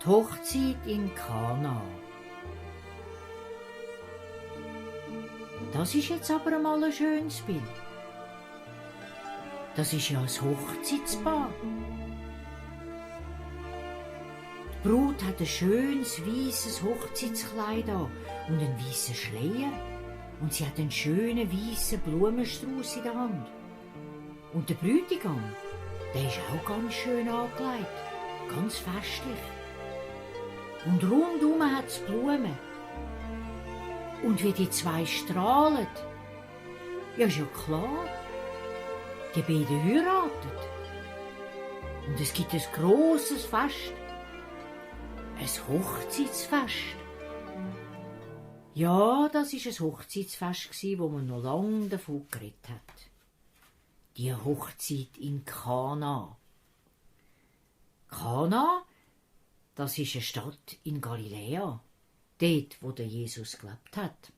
Die Hochzeit in Kana. Das ist jetzt aber einmal ein schönes Bild. Das ist ja ein Hochzeitspaar. Die Braut hat ein schönes, weisses Hochzeitskleid an und einen weißen Schleier. Und sie hat einen schönen, weißen Blumenstrauß in der Hand. Und der Bräutigam, der ist auch ganz schön angelegt, ganz festlich. Und rundum hat es Blumen. Und wie die zwei strahlen, ja, ist ja klar, die beiden heiraten. Und es gibt ein grosses Fest, ein Hochzeitsfest. Ja, das war ein Hochzeitsfest, wo man noch lange davon geredet hat. Die Hochzeit in Kana. Kana, das ist eine Stadt in Galiläa, dort, wo der Jesus gelebt hat.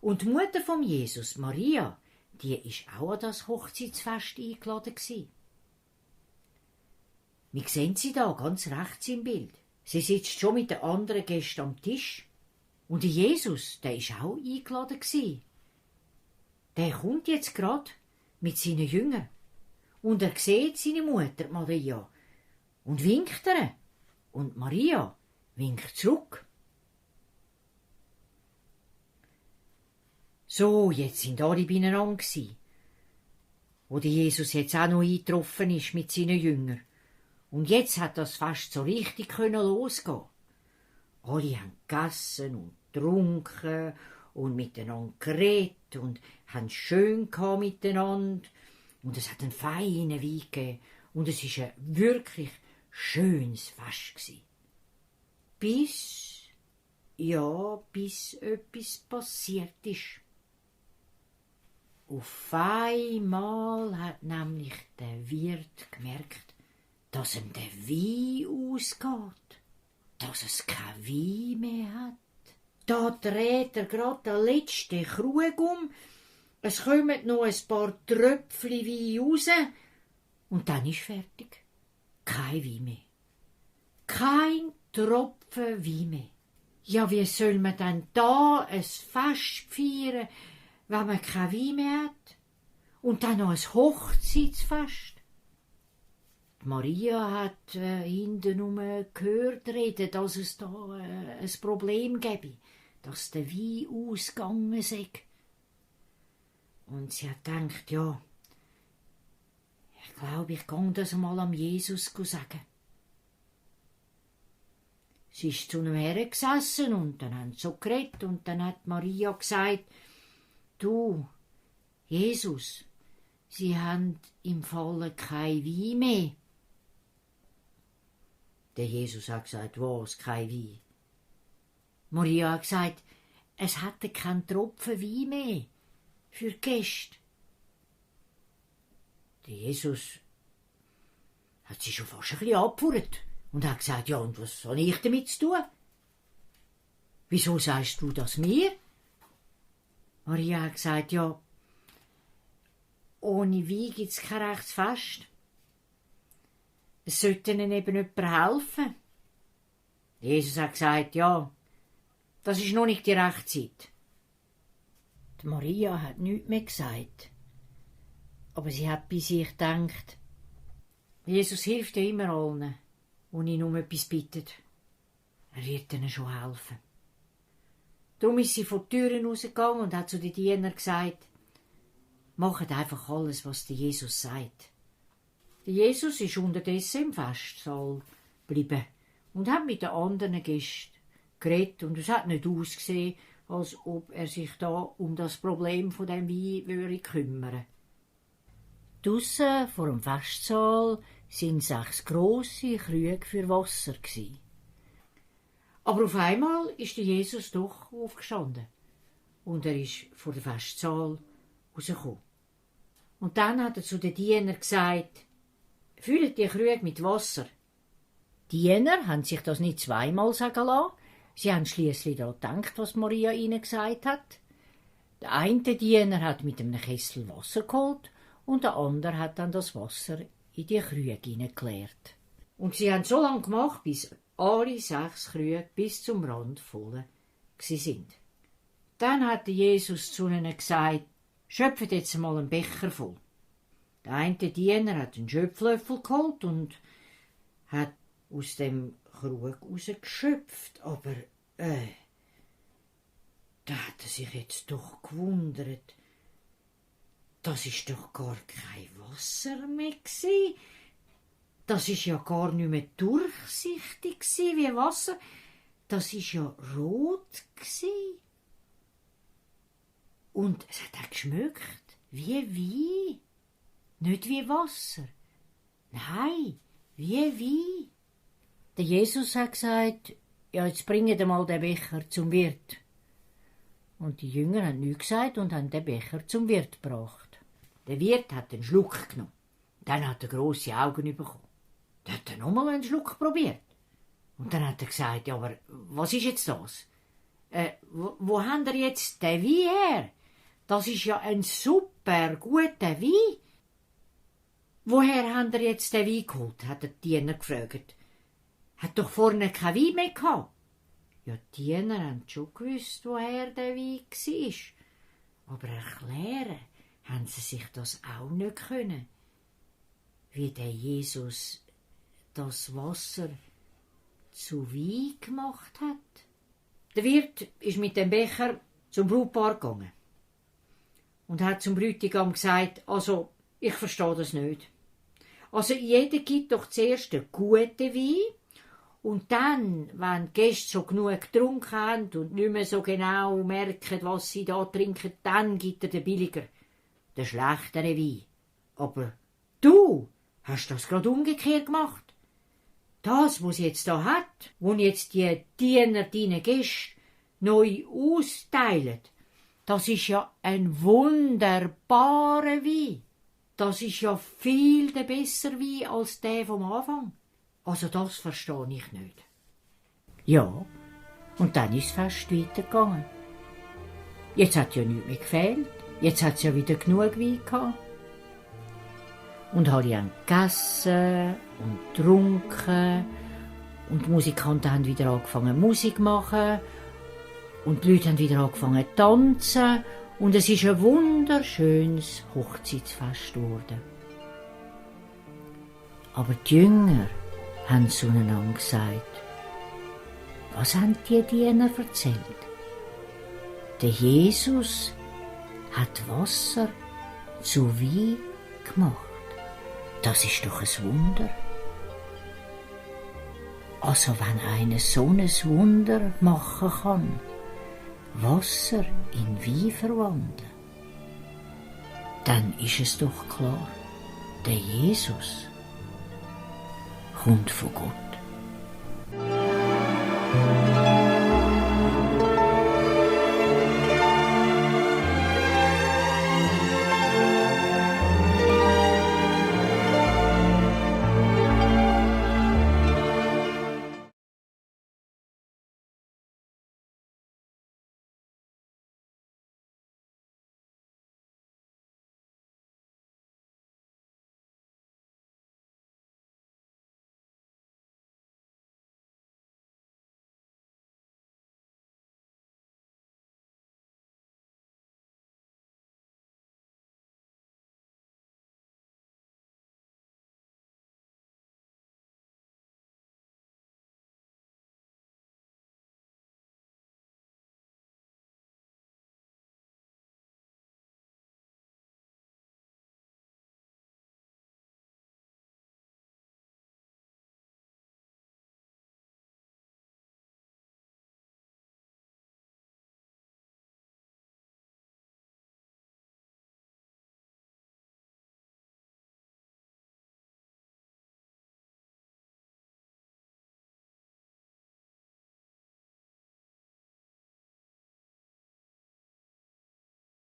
Und die Mutter von Jesus, Maria, die ist auch an das Hochzeitsfest eingeladen gewesen. Wir sehen sie da ganz rechts im Bild. Sie sitzt schon mit den anderen Gästen am Tisch. Und der Jesus, der ist auch eingeladen gewesen. Der kommt jetzt gerade mit seinen Jüngern. Und er sieht seine Mutter, Maria, und winkt ihr. Und Maria winkt zurück. So, jetzt sind alle beieinander gewesen, wo der Jesus jetzt auch noch eingetroffen ist mit seinen Jüngern. Und jetzt hat das Fest so richtig losgehen. Alle haben gegessen und getrunken und miteinander geredet und haben schön miteinander. Und es hat einen feinen Wein gegeben. Und es war ein wirklich schönes Fest gewesen. Bis etwas passiert ist. Auf einmal hat nämlich der Wirt gemerkt, dass ihm der Wein ausgeht, dass es kein Wein mehr hat. Da dreht er gerade den letzten Krug um, es kommen noch ein paar Tröpfchen Wein raus und dann ist fertig. Kein Wein mehr. Kein Tropfen Wein mehr. Ja, wie soll man denn da ein Fest feiern, wenn man kein Wein mehr hat? Und dann noch ein Hochzeitsfest? Maria hat hinten gehört reden, dass es da ein Problem gäbe, dass der Wein ausgegangen sei. Und sie hat gedacht, ja, ich glaube, ich gehe das mal am Jesus sagen. Sie ist zu einem Herrn gesessen und dann haben sie so geredet und dann hat Maria gesagt, du, Jesus, sie haben im Falle kein Wein mehr. Der Jesus hat gesagt, was, kein Wein? Maria hat gesagt, es hatte keinen Tropfen Wein mehr für die Gäste. Der Jesus hat sie schon fast ein bisschen abgefurrt und hat gesagt, ja, und was soll ich damit zu tun? Wieso sagst du das mir? Maria hat gesagt, ja, ohne Wein gibt es kein rechtes Fest. Es sollte ihnen eben jemand helfen. Jesus hat gesagt, ja, das ist noch nicht die rechte Zeit. Die Maria hat nichts mehr gesagt. Aber sie hat bei sich gedacht, Jesus hilft ja immer allen, und ihn um etwas bittet. Er wird ihnen schon helfen. Darum ist sie vor die Türen rausgegangen und hat zu den Dienern gesagt, macht einfach alles, was der Jesus sagt. Der Jesus ist unterdessen im Festsaal geblieben und hat mit den anderen Gästen geredet und es hat nicht ausgesehen, als ob er sich da um das Problem von dem Wein würde kümmern. Draussen vor dem Festsaal sind 6 grosse Krüge für Wasser gsi. Aber auf einmal ist der Jesus doch aufgestanden und er ist vor dem Festsaal rausgekommen. Und dann hat er zu den Dienern gesagt, füllt die Krüge mit Wasser. Die Diener haben sich das nicht zweimal sagen lassen. Sie haben schliesslich daran gedacht, was Maria ihnen gesagt hat. Der eine Diener hat mit einem Kessel Wasser geholt und der andere hat dann das Wasser in die Krüge hineingeleert. Und sie haben so lange gemacht, bis alle 6 Krüge bis zum Rand voll sind. Dann hat Jesus zu ihnen gesagt, schöpft jetzt mal einen Becher voll. Der eine Diener hat einen Schöpflöffel geholt und hat aus dem Krug rausgeschöpft, aber da hat er sich jetzt doch gewundert. Das ist doch gar kein Wasser mehr gsi. Das ist ja gar nicht mehr durchsichtig gsi wie Wasser. Das ist ja rot gsi. Und es hat auch geschmeckt wie Wein. Nicht wie Wasser. Nein, wie Wein. Der Jesus hat gesagt, ja, jetzt bringt mal den Becher zum Wirt. Und die Jünger haben nichts gesagt und haben den Becher zum Wirt gebracht. Der Wirt hat einen Schluck genommen. Dann hat er grosse Augen bekommen. Dann hat er nochmal einen Schluck probiert. Und dann hat er gesagt, ja, aber was ist jetzt das? Wo habt ihr jetzt den Wein her? Das ist ja ein super guter Wein. Woher habt ihr jetzt den Wein geholt? Hat der Diener gefragt. Hat doch vorne kein Wein mehr gehabt. Ja, die Diener haben schon gewusst, woher der Wein war. Aber erklären haben sie sich das auch nicht können. Wie der Jesus das Wasser zu Wein gemacht hat. Der Wirt ist mit dem Becher zum Brautpaar gegangen und hat zum Bräutigam gesagt, also, ich verstehe das nicht. Also, jeder gibt doch zuerst einen guten Wein und dann, wenn die Gäste so genug getrunken haben und nicht mehr so genau merken, was sie da trinken, dann gibt er den billiger, den schlechteren Wein. Aber du hast das gerade umgekehrt gemacht. Das, was sie jetzt da hat, wo jetzt die Diener deinen Gästen neu austeilen, das ist ja ein wunderbarer Wein. Das ist ja viel der bessere Wein als der vom Anfang. Also das verstehe ich nicht. Ja, und dann ist das Fest weitergegangen. Jetzt hat ja nichts mehr gefehlt. Jetzt hat es ja wieder genug Wein gehabt. Und alle haben gegessen und getrunken. Und die Musikanten haben wieder angefangen Musik zu machen. Und die Leute haben wieder angefangen zu tanzen. Und es ist ein wunderschönes Hochzeitsfest geworden. Aber die Jünger haben zueinander gesagt, was haben die Diener erzählt? Der Jesus hat Wasser zu Wein gemacht. Das ist doch ein Wunder. Also wenn einer so ein Wunder machen kann, Wasser in Wein verwandeln, dann ist es doch klar, der Jesus kommt von Gott.